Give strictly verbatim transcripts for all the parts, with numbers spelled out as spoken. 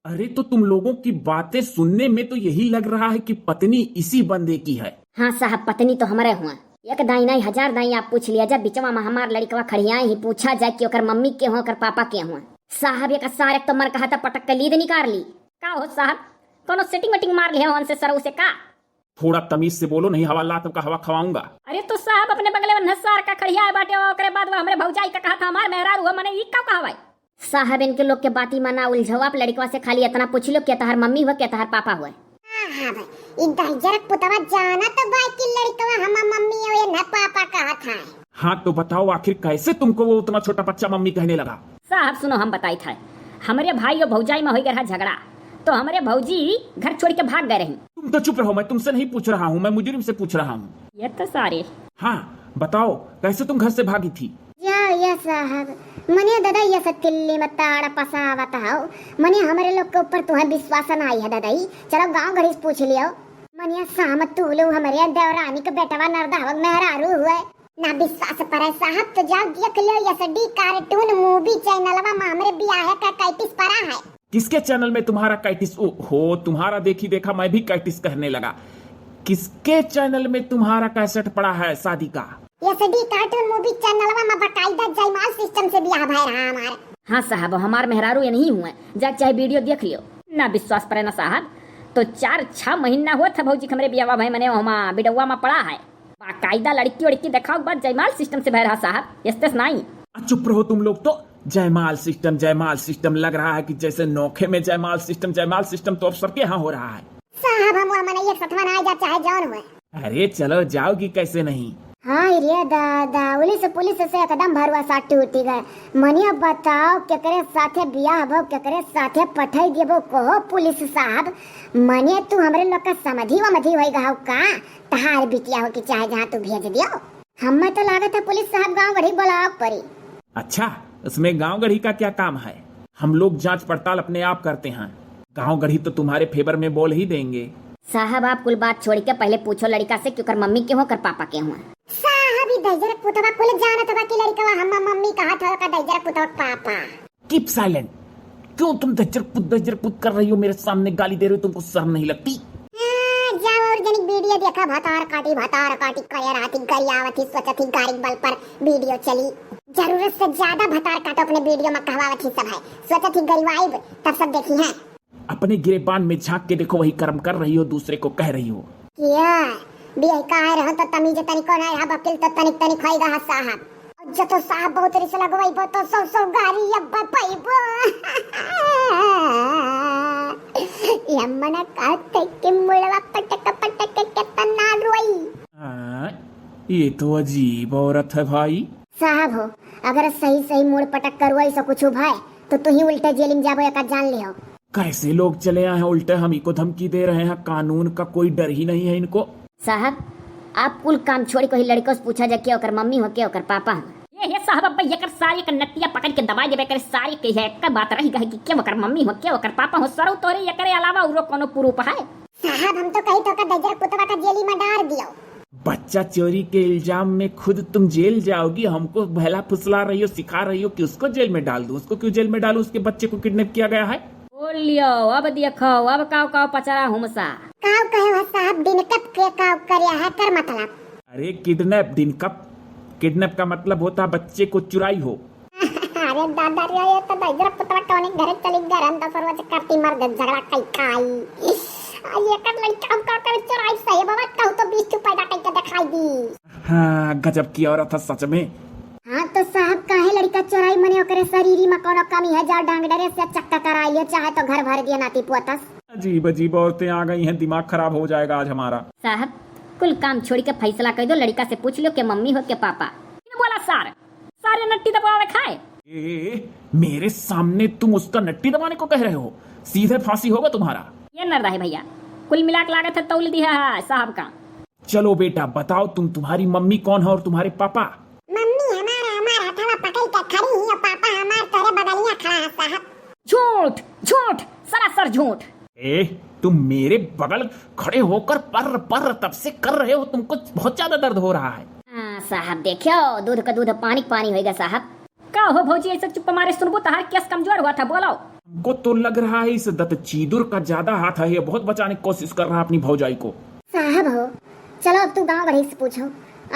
अरे, तो तुम लोगों की बातें सुनने में तो यही लग रहा है कि पत्नी इसी बंदे की है। हाँ साहब, पत्नी तो हमरे हुआ। एक दाई नाई, हजार दाई आप पूछ लिया, जब बिचवा में हमार लड़िकवा खड़ियाए ही पूछा जाए कि ओकर मम्मी के हुआ, ओकर पापा के हुआ। साहब, एक सारे तो मर कहा था, पटक के लीद निकाल ली। का हो साहब, कोनो सेटिंग वेटिंग मार लिया हो उनसे सरऊ से का? थोड़ा तमीज से बोलो, नहीं हवा लात का हवा खवाऊंगा। अरे तो साहब, अपने बगले में नसार का खड़िया है बाटे, ओकरे बाद वो हमरे भौजाई का कहा था, हमार मेहरारू हो, मने ई का कहा भाई? साहब, इनके लोग के बाती में ना उलझो आप, लड़िकवा से खाली इतना पूछ लो, के तहार मम्मी हुआ, के तहार पापा हुआ? साहब, ई दहिजरक पुतवा जानत बा कि लड़िकवा हमार मम्मी हो या न पापा कहत है। हाँ, तो बताओ, आखिर कैसे तुमको वो उतना छोटा बच्चा मम्मी कहने लगा? साहब सुनो, हम बताई था, हमरे भाई और भौजाई में हो गया रहा झगड़ा, तो हमरे भौजी घर छोड़ के भाग गए रही। तुम तो चुप रहो, मैं तुमसे नहीं पूछ रहा हूँ, मैं मुजरिम से पूछ रहा हूँ। ये तो सारे। हाँ, बताओ, कैसे तुम घर से भागी थी? या, या साहब, मने दादा, ये सब तिल्ली में ताड़ पसावत हो। मने हमरे लोग के ऊपर तुम्हें विश्वास नहीं है दादा, चलो गाँव घड़ी से पूछ लियो। मने साम तू लो हमरे देवरानी के बेटवा नरदहवा मेहरारू हुए। ना विश्वास परे साहब, तो जाओ देख लो, एसडी कार्टून मूवी चैनलवा में हमरे बियाहे का कैटिस परा है। किसके चैनल में तुम्हारा कैटिस? ओ हो, तुम्हारा देखी देखा मैं भी कैटिस कहने लगा। किसके चैनल में तुम्हारा कैसेट पड़ा है शादी का? एसडी कार्टून मूवी चैनलवा में बकायदा जयमाल सिस्टम से बियाह भय रहा हमार। हाँ साहब, हमार मेहरारू ये नहीं हुए, जा चाहे वीडियो देख लियो। ना विश्वास परे ना साहब, तो चार छह महीना हुआ था भौजी के हमरे बियाह भय, मने हमा बिडौवा में पड़ा है। बाकायदा लड़की उड़की देखाओ के बाद जयमाल सिस्टम से भय रहा साहब, एस्तेस नाई। आ, चुप रहो तुम लोग तो। जयमाल सिस्टम, जयमाल सिस्टम, लग रहा है कि जैसे नोखे में जयमाल सिस्टम, जयमाल सिस्टम तो अब सबके यहाँ हो रहा है। साहब, हम वो मने एक सतवन आ जा चाहे जौन हुए। अरे चलो, जाओगी कैसे नहीं। हाँ रे दादा, पुलिस, पुलिस से एकदम भरोसा टूट गए। मने बताओ, केकरे साथे बियाह भो, केकरे साथे पठाई देबो, कहो पुलिस साहब। मने तू हमरे लोग का समझी वमझी होई गहौ का? तहार बिटिया हो कि चाहे जहाँ तू भेज दियो। हमें तो लागत है पुलिस साहब गाँव गढ़ी बुलावे के पड़ी। अच्छा, उसमें गाँव गढ़ी का क्या काम है? हम लोग जांच पड़ताल अपने आप करते हैं। गाँव गढ़ी तो तुम्हारे फेवर में बोल ही देंगे। साहब, आप कुल बात छोड़ के पहले पूछो लड़िका से कि ओकर मम्मी के हुआ, ओकर पापा के हुआ। साहब, ई दहिजरक पुतवा कुल जानत बा कि लड़िकवा हमार मम्मी कहत हवा का दहिजरक पुतवा पापा। Keep silent। क्यों तुम दहिजरक पुत, दहिजरक पुत कर रही हो, मेरे सामने गाली दे रहे हो, तुमको शर्म नहीं लगती? हाँ, जाओ और जनिक वीडियो देखा, भतार काटी, भतार काटी, करे रहती, गरियावत ही, सोचत ही गाड़ी बल पर वीडियो चली। जरूरत से ज्यादा भतार काटो अपने वीडियो में, कहवावत ही सब है, सोचत ही गरिवाइब, तब सब देखी हैं। अपने गिरेबान में झांक के देखो, वही कर्म कर रही हो, दूसरे को कह रही हो। क्या? बियाह का है रहो तो तमीज तनिको ना है, अब अकिल तो तनिक तनिक होई गा साहब। जतो साहब बहुत रिस लगवइबो तो सौ सौ गारी अब पइबो। ये मना कहते कि मुड़वा पटक पटक के तना रोई। हाँ, ये तो अजीब औरत है भाई। साहब हो, अगर सही सही मुड़ पटक कर रोई सो कुछ भाई, तो तू ही उल्टे जेल में जाबो, एका जान लिहो। कैसे लोग चले आए हैं उल्टे, हम इको धमकी दे रहे हैं, कानून का कोई डर ही नहीं है इनको। साहब, आप कुल काम छोड़ी, कोई लड़िका से पूछा जा, के ओकर मम्मी हो, के ओकर पापा हो। ये, ये साहब, अब एकर सारे के नटिया पकड़ के दबाई देबे करे, सारे के है, एक बात रही गई कि के ओकर मम्मी हो, के ओकर पापा हो, सरऊ तोरे एकरे अलावा औरो कोनो proof है? साहब, हम तो कही तो का दहिजरक पुतवा का जेली में डार दियो। बच्चा चोरी के इल्जाम में खुद तुम जेल जाओगी, हमको भला फुसला रही हो, सिखा रही हो कि उसको जेल में डाल दूं। उसको क्यों जेल में डालूं? उसके बच्चे को किडनैप किया गया है। बोल लियो, अब देखो, अब काव काव पचरा हुमसा। काव कहे हो साहब, डिनकप के काव करे है, कर मतलब? अरे किडनैप, डिनकप, किडनैप का मतलब होता है बच्चे को चुराई हो। अरे दादा रे, ये तो दहिजरक पुतवा कौने घरे चली गरम दस रोज करती मर दे झगड़ा कई खाई। आ, ये कर लड़का हम का करे चोराई सही बाबा, कहूँ तो बीस ठो पैदा करके दिखाई दी। हाँ, गजब की औरत है सच में। हाँ तो साहब, काहे लड़िका चोराई? मने ओकरे शरीरी में कोनो कमी है, जाओ डांग डरे से चक्का कराई लियो, चाहे तो घर भर दियो नाती पोतस। अजीब अजीब औरतें आ गई हैं, दिमाग खराब हो जाएगा आज हमारा। साहब, कुल काम छोड़ के फैसला कर दो, लड़िका से पूछ लो के मम्मी हो के पापा। इन बोला सार, सारे नट्टी दबावे खाए। ए, ए, ए, मेरे सामने तुम उसका नट्टी दबाने को कह रहे हो? सीधे फांसी होगा तुम्हारा। ये नर रहे भैया, कुल मिला के लागत है तौल दिया है साहब का। चलो बेटा, बताओ तुम, तुम्हारी मम्मी कौन है और तुम्हारे पापा? मम्मी हमारा, हमारा हथवा पकड़ के खड़ी ही और पापा हमार तोरे बगलिया खड़ा है साहब। झूठ, झूठ, सरासर झूठ। ए, तुम मेरे बगल खड़े होकर पर्र पर्र तब से कर रहे हो, तुमको बहुत ज्यादा दर्द हो रहा है। हाँ साहब, देखियो, दूध का दूध, पानी का पानी होएगा साहब। का हो भौजी, ऐसे चुप मारे सुनबू, तहार केस कमजोर हुआ था, बोलो। हमको तो लग रहा है इस दत्त चीदुर का ज्यादा हाथ है, ये बहुत बचाने की कोशिश कर रहा है अपनी भौजाई को। साहब हो, चलो अब तू गाँव बढ़ई से पूछो।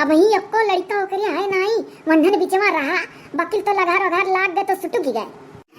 अबहीं एक्को लड़िका ओकरे है नाहीं, वंधन बिचवा रहा, बकिल तो लगार ओघार लाग गए तो सुटुक गए।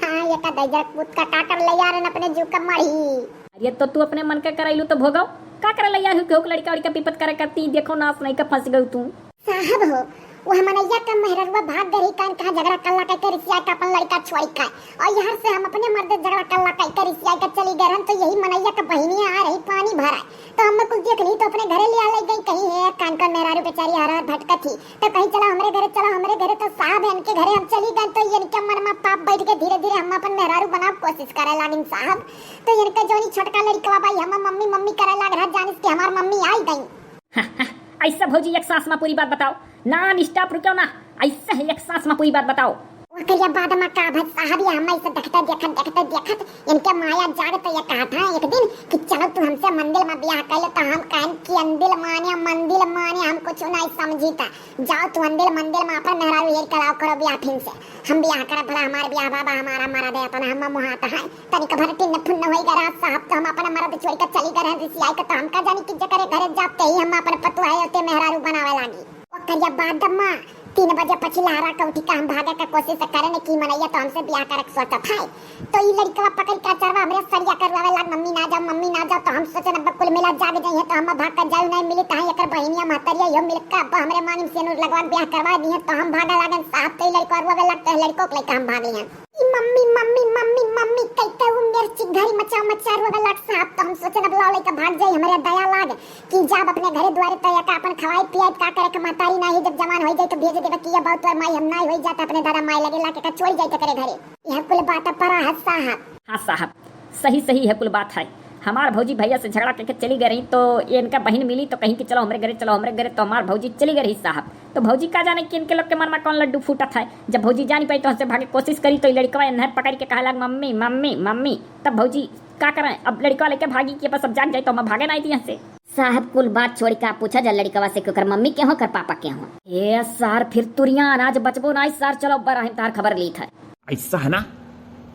हाँ, ये का दैजर पूत का का कर ले यार अपने जीव का मढ़ी। अरे तो तू अपने मन के करैलू तो भोगो, का करे ले यार, केहू के लड़िका उड़िका पीपत करे करती, देखो नास नहीं का फंस गऊ तू। साहब हो, वो मनैया का मेहररुआ भाग गई कान कहाँ झगड़ा कल्ला कह के रिसिया के अपन लड़िका छोड़ी का। और यहाँ से हम अपने मर्द झगड़ा कल्ला कह के रिसिया के चली गए रहन, तो यही मनैया का बहिनिया आ रही पानी भरा। तो हम कुल देख ली तो अपने घरे ले आ ले गई, कहीं है कान का मेहरारू बेचारी हर हर भटकत थी, तो कहीं चला हमरे घरे, चला हमरे घरे। तो साहब इनके घरे हम चली गए, तो इनके मन में पाप बैठ के धीरे धीरे हम अपन मेहरारू बनाव कोशिश करे लागिन साहब। तो इनका जोनी छोटका लड़िकवा भाई हम मम्मी मम्मी करे लाग रहा, जानिस कि हमार मम्मी आई गई। ऐसा भौजी एक सांस में पूरी बात बताओ, नॉन स्टॉप रुको ना, ऐसा है एक सांस में पूरी बात बताओ। ओकरिया बाद में का भत साहब, ये हम ऐसे देखते देखत देखते देखत इनके माया जाग तो ये कहा था एक दिन कि चलो तू हमसे मंदिर में ब्याह कर ले, तो हम कहन कि अंदिल माने मंदिर माने हम कुछ नहीं समझी था। जाओ तू अंदिल मंदिर में अपन मेहरारू हेर के लाओ करो ब्याह फिन से। हम ब्याह करब भला हमार ब्याह बाबा हमारा मरा दे तना हम मुहात है। तनिक भर टिन्न फुन्न होई गए रात साहब, तो हम अपना मरद छोड़ के चली गए रहन रिसियाई के, तो हम का जानी कि जेकरे घरे जाते ही हम अपन पतुआ है ओते मेहरारू बनावे लागी। ओकरिया बाद में तीन बजे पछिलहरा के उठी के हम भागे के कोशिश करे ने की मनैया तो हमसे ब्याह करे के सोचत है। तो ई लड़िकवा पकड़ के अचरवा हमरे सरिया करवावे लाग, मम्मी ना जाओ, मम्मी ना जाओ। तो हम सोचन अब कुल मिला जाग जाई है तो हम भाग के जाऊ नहीं मिली, तहाँ एकर बहिनिया महतरिया यो मिल के अब हमरे मांगिन सेनुर लगवा के ब्याह करवा दी है। तो हम भागे लागन साहब, तो ई लड़िकवा रोवे लाग, तो लड़िको के लेके हम भागे हैं। ई मम्मी, मम्मी, मम्मी, मम्मी, कई कई उ मेर चिघारी मचा मचा रोवे लाग साहब, तो हम सोचन अब लाओ लइका भाग जाई, हमरे दया लाग कि जाब अपने घरे दुआरे तो एका अपन खवाई पियाई का करे के महतारी नाही, जब जवान होई जाई तो भेज देबे कि ये बहुत तोर माई हम नाही होई जात अपने दादा माई लगे लाके का छोड़ जाई तकरे घरे। यह कुल बात परा है साहब। हाँ साहब, सही सही है कुल बात है। हमार भौजी भैया से झगड़ा करके चली गई रही तो ये इनका बहिन मिली तो कहीं कि चलो हमरे घरे, चलो हमरे घरे, तो हमार भौजी चली गई रही साहब। तो भौजी का जाने कि इनके लोग के मन में कौन लड्डू फूटत है। जब भौजी जानी पाई तो हंसे भागे कोशिश करी तो ये लड़िकवा इन्हें पकड़ के कहे लाग, मम्मी, मम्मी, मम्मी। तब भौजी का करें, अब लड़िकवा लेके भागी कि बस अब जाग जाए तो हम भागे ना आई थी हंसे। साहब कुल बात छोड़ के आप पूछा जा लड़िकवा से कि ओकर मम्मी के हो, ओकर पापा के हो। ए सार फिर तुरियान, आज बचबो ना सार, चलो बड़ा हम तार खबर लीत है। ऐसा है ना,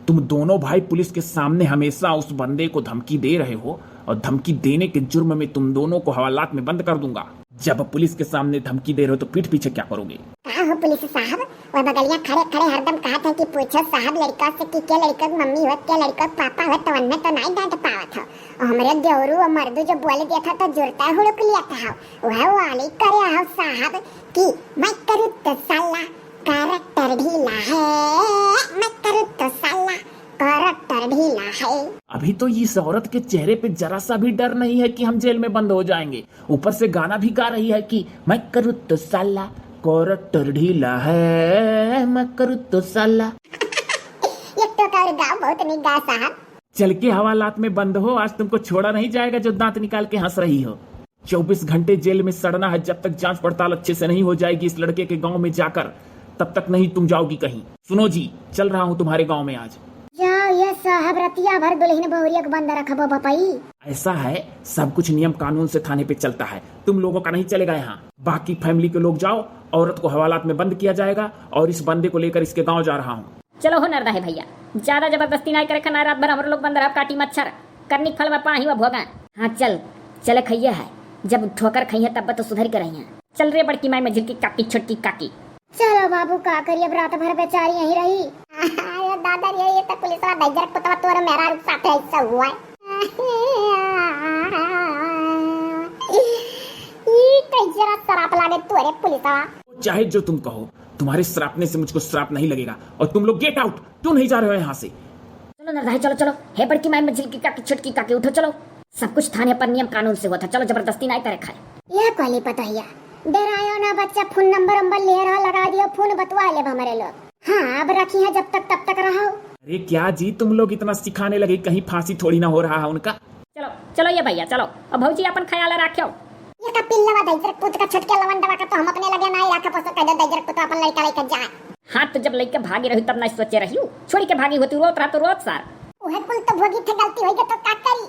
तुम दोनों भाई पुलिस के सामने हमेशा उस बंदे को धमकी दे रहे हो और धमकी देने के जुर्म में तुम दोनों को हवालात में बंद कर दूंगा। जब पुलिस के सामने धमकी दे रहे हो तो पीठ पीछे क्या करोगे? का हो पुलिस साहब, वह बगलिया खड़े खड़े हरदम कहत है कि पूछो साहब लड़िका से कि के लड़िका के मम्मी होत, के लड़िका के पापा होत, तो उनमें तो नहीं डांट पावत हो। और हमरे देवरू और मर्दू जो बोल दिया था तो जुरता हुड़क लिया था। वह वाली करे हो साहब कि मैं करूँ तो साला कैरेक्टर ढीला है, मैं करूँ तो साला कैरेक्टर ढीला है। अभी तो इस औरत के चेहरे पे जरा सा भी डर नहीं है कि हम जेल में बंद हो जाएंगे। ऊपर से गाना भी गा रही है कि मैं करूँ तो साला कैरेक्टर ढीला है, मैं करूँ तो साला। एक तो और गाओ, बहुत नहीं गा साहब। चल के हवालात में बंद हो, आज तुमको छोड़ा नहीं जाएगा जो दांत निकाल के हंस रही हो। चौबीस घंटे जेल में सड़ना है जब तक जांच पड़ताल अच्छे से नहीं हो जाएगी इस लड़के के गांव में जाकर, तब तक नहीं तुम जाओगी कहीं। सुनो जी, चल रहा हूँ तुम्हारे गांव में आज। जाओ ये साहब, रतिया भर दुल्हन बहुरिया के बंद रखबो बपई। ऐसा है, सब कुछ नियम कानून से थाने पे चलता है, तुम लोगों का नहीं चलेगा यहाँ। बाकी फैमिली के लोग जाओ, औरत को हवालात में बंद किया जाएगा और इस बंदे को लेकर इसके गांव जा रहा हूँ। चलो हो नरदा है भैया, ज्यादा जबरदस्ती ना करे, खाना रात भर हमरो लोग बंद रहब, काटी मच्छर, करनी के फल में पाही व भोगा। हाँ चल, चले खैया है, जब ठोकर खैया तब तो सुधर के रही है। चल रे बड़की माई मझिल की काकी, छोटकी काकी। चलो बाबू, का करी, अब रात भर बेचारी यहीं रही। अरे दादा रे, ये तो पुलिसवा दैजर कुतवा तोरे मेहरारू के साथ ऐसा हुआ है। ई कैसे शराब लागे तोरे पुलिसवा। चाहे जो तुम कहो, तुम्हारे श्रापने से मुझको श्राप नहीं लगेगा। और तुम लोग गेट आउट, क्यों नहीं जा रहे हो यहाँ से? चलो नरदाई, चलो, चलो। हे बड़की माई, मझिल की काकी, छोटकी काकी, उठो, चलो। सब कुछ थाने पर नियम कानून से हुआ था। चलो, जबरदस्ती नहीं करे खाए। ये कोली पतोहिया, डरायो ना बच्चा, फोन नंबर वंबर ले रहा, लगा दियो फोन, बतवा ले हमरे लोग। हाँ, अब रखी है जब तक तब तक रहो। अरे क्या जी, तुम लोग इतना सिखाने लगे, कहीं फांसी थोड़ी ना हो रहा है उनका। चलो, चलो ये भैया, चलो। अब भौजी अपन ख्याल रखियो। ये का पिल्लवा दैजर पूत का, छोटके लवंडवा का तो हम अपने लगे ना ही रखा, पसो कह दे दैजर पूत अपन लड़का लेके जाए। हाँ, तो जब लइके भागी रही तब ना सोचे रही, छोड़ी के भागी होती, रोत रहा तो रोत सार। उहे कुल तो भोगी थे, गलती होई गई तो का करी?